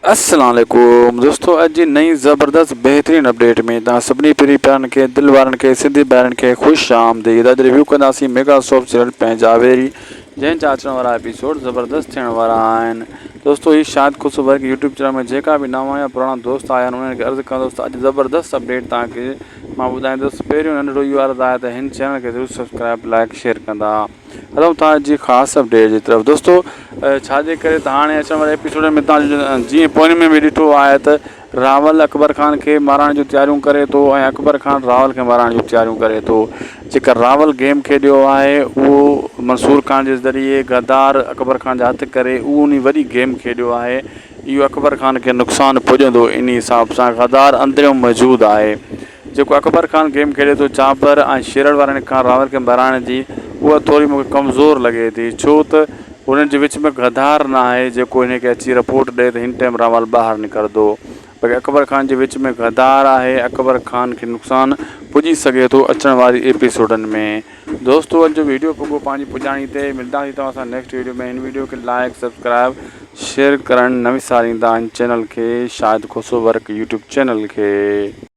السلام عليڪم دوستو اڄ جي نئين زبردست بهترين اپڊيٽ ۾ توهان سڀني پري پيارن کي دل وارن کي سنڌي ڀائرن کي خوش آمديد اڄ ريويو ڪنداسين ميگا سوپ سيريل پنهنجا ويري جنهن جا اچڻ وارا ايپيسوڊ زبردست ٿيڻ وارا آهن دوستو هي شاهد خوشو ورڪ يوٽيوب چينل ۾ جيڪا به نوان يا پراڻا دوست آيا آهن انهن کي عرض ڪندس ته اڄ زبردست اپڊيٽ توهان کي مان ٻڌائيندس پهريون ننڍڙو اهو عرض آهي ته هن چينل کي ضرور سبسڪرائب لائڪ شيئر ڪندا هلون ٿا اڄ جي خاص اپڊيٽ جي طرف دوستو ڇا جي ڪري ته هاڻي اچڻ واري ايپيسوڊ ۾ تان جيئن پوئين ۾ به ڏٺو آهي ته راول اڪبر خان کي مارائڻ جون تياريون ڪري ٿو ۽ اڪبر خان راول کي مارائڻ جون تياريون ڪري ٿو جيڪا راول گيم کيڏيو آهي اهو منصور خان جي ذريعي غدار اڪبر خان جا هٿ ڪري اهو انهي وڏي گيم کيڏيو آهي اهو اڪبر خان کي نقصان پڄندو انهي حساب سان غدار اندريون موجود آهي جيڪو اڪبر خان گيم کيڏي ٿو چانپر ۽ شيرڙ وارن کان راول کي مارائڻ جي اها ٿوري مون کي ڪمزور لڳي ٿي ڇو ته هنن جي وچ ۾ غدار ناهي جيڪو هن کي اچي رپورٽ ڏئي ته هن ٽائيم راول ٻاهر نڪرندو باقي اڪبر خان جي وچ ۾ غدار آهي اڪبر خان کي نقصان پڄي سگهي ٿو اچڻ واري ايپيسوڊن ۾ دوستو اڄ جو ويڊيو پڳو پنهنجي پڄاڻي تي ملداسين توهان سان نيڪسٽ ويڊيو ۾ هن ويڊيو کي لائڪ سبسڪرائب شيئر ڪرڻ نه وساريندا هن چينل کي Shahid Khoso work YouTube channel کي.